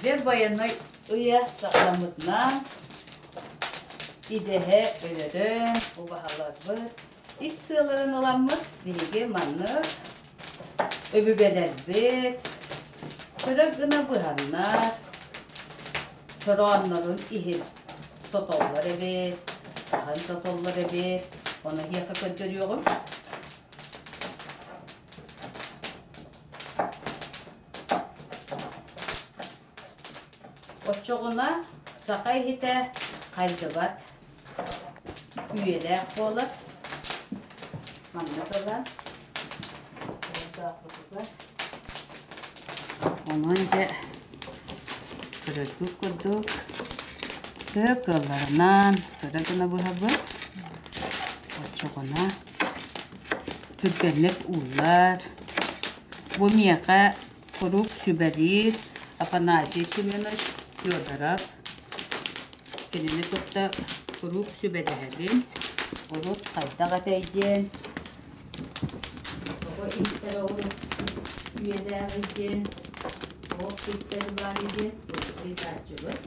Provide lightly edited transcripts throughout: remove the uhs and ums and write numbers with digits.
Дьэ байанай ыйа саҕаламмытынан идэһэ өлөрөн, убаһаларбыт ис сыаларын ыламмыт биһиги маннык өбүгэлэрбит кыра гына быһаннар чорооннорун иһин сотоллор эбит, хаһан сотоллор эбит, ону эһиэхэ көрдөрүөҕүм. Оччоҕуна саха иһитэ хайдыбат, үйэлээх буолар. Манна ылан Онон дьэ көрөргүт курдук тыа кыалларынан кыра гына быһабыт. Оччоҕуна түргэнник ууллар. Бу миэхэ куруук сүбэлиир Афанасий Семенович Федоров. Кинини кытта куруук сүбэлэһэбин. Урут хайдах этэй диэн, оҕо истэр оҕо үйэлээҕий диэн, оҕо истэр баарый диэн ыйытааччыбыт.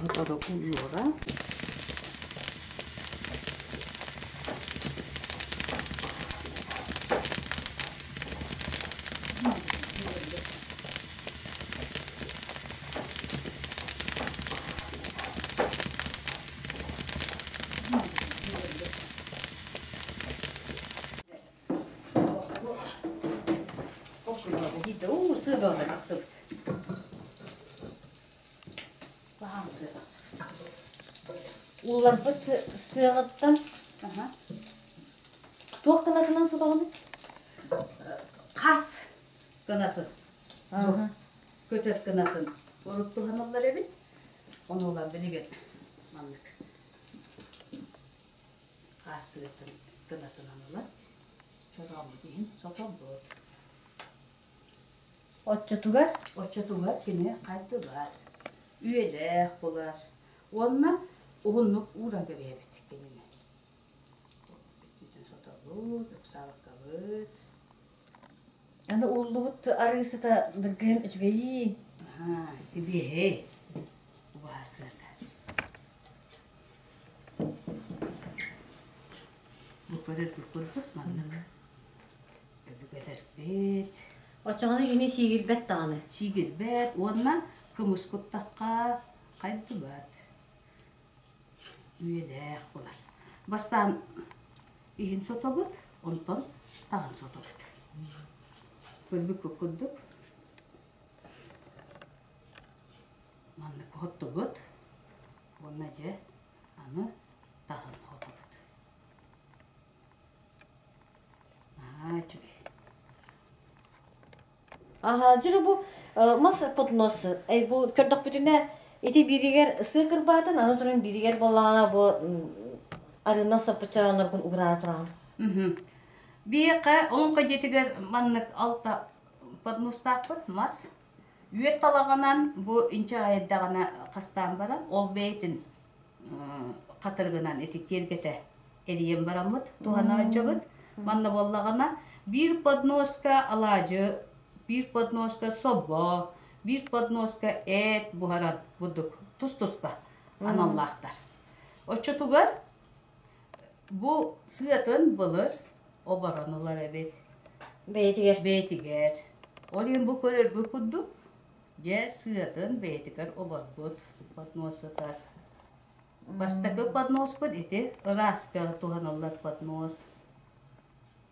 Сотору уйуора. Ууларбыт сыаҕыттан туох кынатынан сотоҕунуй? Хас кынатын. Көтөр кынатын урут туһаналлар эбит. Ону ылан билигин маннык Хаас сыатын кынатынан ылан чорооммут иһин соторбут. Оччотугар? Оччотугар кини хайдыбат, үйэлээх булар уонна уһуннук ууран кэбиһэбит кинини. Бүттүүтүн сотобут, ыксаабаккабыт. Аны ууллубут арыы сыта дыргыйан үчүгэйиин. Аа, сибиэһэй убаһа сыата. Бу көрөргүт курдук маннык өбүгэлэрбит. Оччоҕуна кини сиигирбэт даҕаны. Сиигирбэт уонна кымыс куттахха хайдыбат. Үйэлээх буолар. Бастаан иһин сотобут, онтон таҕын сотобут. Көрбүккүт курдук Маннык хоттубут уонна дьэ аны таһын хотобут. Наһаа үчүгэй. Аһаа, дьүрү бу мас поднос бу көрдөхпүтүнэ ити бииригэр сыа кырбаатын, аны туран бииригэр буоллаҕына бу арыынан соппут чороонноргун угураара тураҕын. Биһиэхэ олоҥхо дьиэтигэр маннык алта подностаахпыт мас Үөт талаҕынан бу инчэҕэйдэҕинэ хастаан баран, ол бэйэтин хатырыгынан ити тиэргэтэ эрийэн бараммыт туһана сылдьабыт. Манна буоллаҕына биир подноска алаадьы, биир подноска собо, биир подноска эт буһаран бурдук тус-туспа аналлаахтар. Оччотугар Бу сыатын былыр оборон ылар эбит. Бэйэтигэр. Бэйэтигэр. Ол иһин бу көрөргүт курдук, дьэ сыатын бэйэтигэр оборбут поднос сытар. Бастакы подноспут ити ырааска туһаныллар поднос.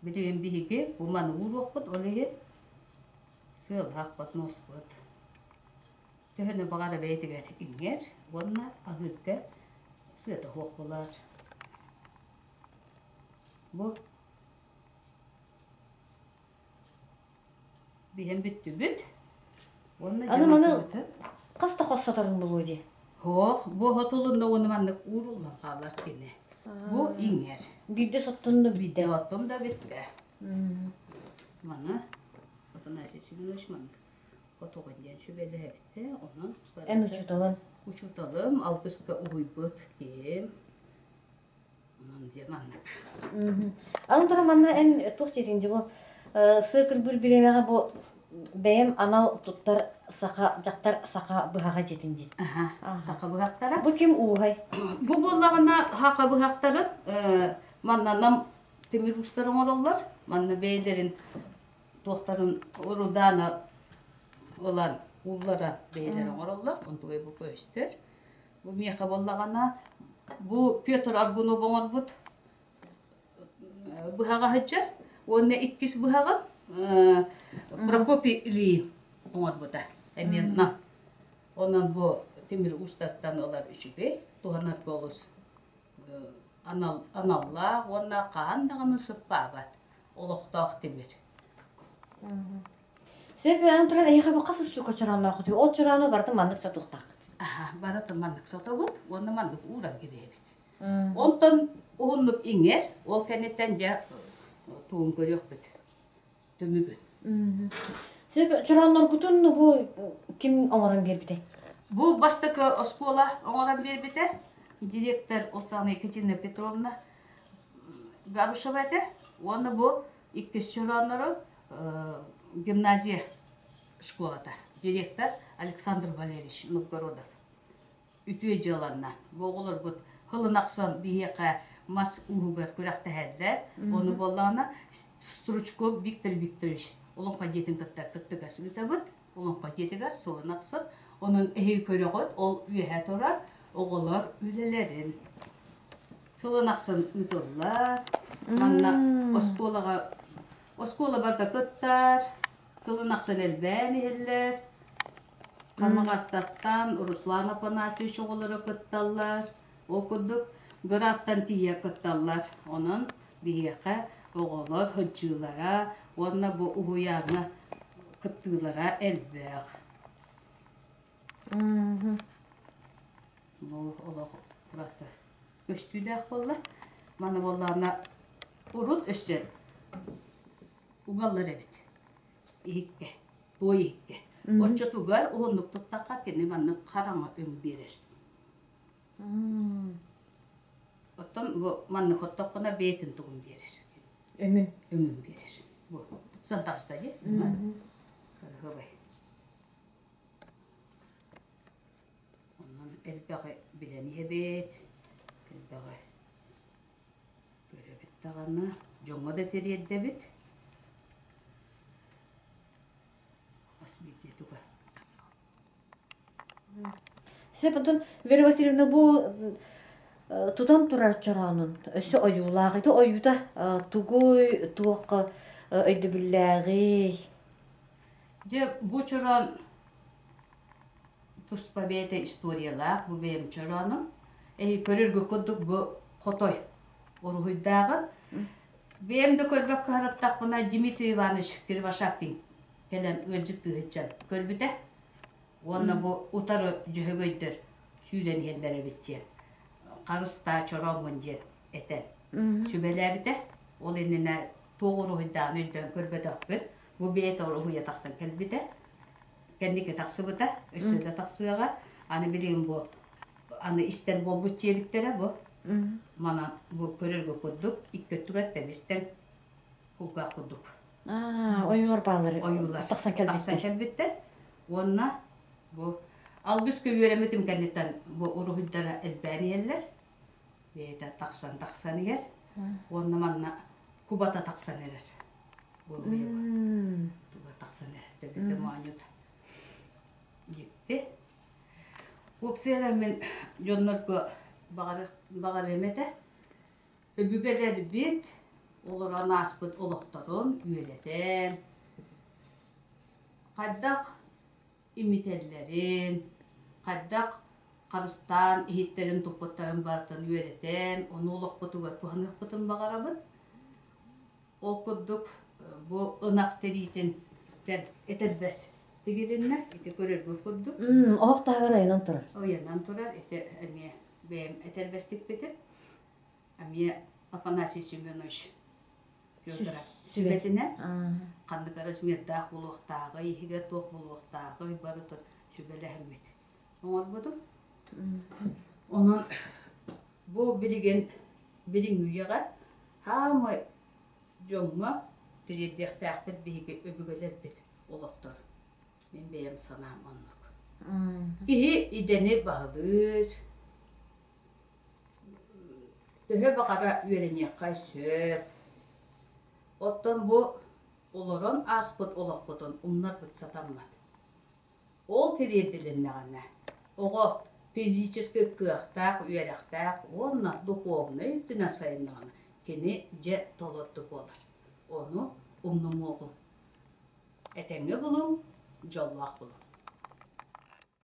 Билигин биһиги бу маны ууруохпут, ол иһин сыалаах подноспут. Төһөнү баҕара бэйэтигэр иҥэр уонна аһыырга сыата суох буолар. Бу биһэн бүттүбүт. Уонна Аны маны хас да хос соторун булуо дии. Һоох, бу хотулунна уонна маннык ууруллан хаалар кини. Бу иҥэр. Биирдэ соттунна бүттэ. Биирдэ соттум да бүттэ. Маны Афанасий Семенович маннык Хотугун диэн сүбэлээбитэ, онон Эн учууталын? Учууталым алгыска уһуйбут киһим. Онон дьэ маннык. Аны туран манна эн туох диэтиҥ дьэ бу сыа кырбыыр бириэмэҕэ бу бэйэм анал туттар саха дьахтар саха быһаҕа диэтиҥ дии. Аха, саха быһахтара. Бу ким ууһай? Бу буоллаҕына саха быһахтарын манна нам тимир уустар оҥороллор. Манна бэйэлэрин туохтарын руданы ылан уулларан бэйэлэрэ оҥороллор. Онтугай бу көстөр. Бу миэхэ буоллаҕына, бу Петр Аргунов оҥорбут быһаҕа сылдьар уонна иккис быһаҕым Прокопий Ильин оҥорбута эмиэ Нам. Онон бу тимир уустартан ылар үчүгэй, туһанарга олус анал, аналлаах уонна хаһан даҕаны сыппаабат олохтоох тимир. Сөп эн туран эһиэхэ бу хас устуука чорооннооххутуй? Ол чороону барытын маннык сотуохтааххыт. Аха, барытын маннык сотобут уонна маннык ууран кэбиһэбит. Онтон уһуннук иҥэр, ол кэнниттэн дьэ тугун көрүөхпүт түмүгүн. Сөп чороонноргутун бу ким оҥорон биэрбитэй? Бу бастакы оскуола оҥорон биэрбитэ. Директор Оксана Екатерина Петровна Габышева этэ. Уонна бу иккис чорооннору гимназия школата директор Александр Валерьевич Новгородов үтүө дьыаланна. Бу оҕолорбут сылын ахсын биһиэхэ мас ууһугар күрэхтэһэллэр. Ону буоллаҕына Стручков Виктор Викторович Олоҥхо дьиэтин кытта кыттыгас ыытабыт. Олоҥхо дьиэтигэр сылын ахсын. Онон эһиги көрөҕүт, ол үөһэ турар оҕолор үлэлэрин. Сылын ахсын ыытыллар. Манна оскуолаҕа оскуола барыта кыттар, сылын ахсын элбээн иһэллэр. Хамаҕаттаттан Руслан Афанасьевич оҕолоро кытталлар. Ол курдук бырааттан тиийэ кытталлар. Онон биһиэхэ оҕолор сылдьыылара уонна бу уһуйааҥҥа кыттыылара элбэх. Бу олох ураты көстүүлээх буолла. Маны буоллаҕына урут өссө угаллар эбит иһиккэ, туой иһиккэ. Оччотугар уһуннук туттахха кини маннык хараҥа өҥ биэрэр. Оттон бу маннык оттоххуна бэйэтин тугун биэрэр. Өҥүн. Өҥүн биэрэр. Бу тупсан таҕыста дии. Кырыһыбай. Онон элбэҕи билэн иһэбит, элбэҕи көрөбүт даҕаны, дьоҥҥо да тириэрдэбит. Хас биирдии туга. Сөп, онтон Вера Васильевна бу тутан турар чороонун өссө ойуулаах. Ити ойуута тугуй, туохха өйдөбүллээҕий? Дьэ, бу чороон туспа бэйэтэ историялаах, бу бэйэм чороонум. Эһи көрөргө курдук бу хотой уруһуйдааҕын. Бэйэм да көрбөккө сырыттахпына Дмитрий Иванович Кривошапкин кэлэн ыалдьыттыы сылдьан көрбүтэ. Уонна бу утары дьөһөгөйдөр сүүрэн иһэллэр эбит диэн харыстаа чорооҥҥун диэн этэн сүбэлээбитэ. Ол иннинэ туох уруһуйдааҕын өйдөөн көрбөтөхпүт. Бу бэйэтэ уруһуйа тахсан кэлбитэ. Кэнники тахсыбыта, өссө да тахсыаҕа. Аны билигин бу аны истэр буолбут дьиэбиттэрэ бу. Манан бу көрөргө курдук икки өттүгэр тэбистэн кулгаах курдук. Ойуулар бааллар. Ойуулар тахсан кэлбиттэр. Тахсан кэлбиттэр. Уонна бу алгыска үөрэммитим кэнниттэн бу уруһуйдара элбээн иһэллэр. Бэйэтэ тахсан-тахсан иһэр. Уонна манна кубата тахсан эрэр. Уруһуйа туга тахсан эрэр. Төбөтө моонньута. Дьикти. Уопсайынан мин дьоннорго баҕарыам этэ. Өбүгэлэрбит олорон ааспыт олохторун үөрэтэн, хайдах имитэллэрин, хайдах харыстаан иһиттэрин туппуттарын барытын үөрэтэн, ону олохпутугар туһаныахпытын баҕарабыт. Ол курдук бу ынах тириитин этэрбэс тигилиннэ, ити көрөргүт курдук. Оһох таһыгар ыйанан турар. Ыйанан турар, ити эмиэ бэйэм этэрбэс тикпитим. Эмиэ Афанасий Семенович Федоров сүбэтинэн ханнык размердаах буолуохтааҕый, иһигэр туох буолуохтааҕый барытын сүбэлэһэммит оҥорбутум. Онон бу билигин. Билиҥҥи үйэҕэ хаамай дьоҥҥо тириэрдиэхтээхпит биһиги өбүгэлэрбит олохтор. Мин бэйэм санаам оннук. Киһи идэни баһылыыр, төһө баҕара үөрэниэххэ сөп. Оттон бу олорон ааспыт олохпутун умнарбыт сатаммат. Ол тириэрдилиннэҕинэ, оҕо физическэй кыахтаах, үөрэхтээх уонна духовнай өттүнэн сайыннаҕына, кини дьэ толорду буолар. Ону умнумуоҕуҥ. Этэҥҥэ булуҥ, дьоллоох булуҥ.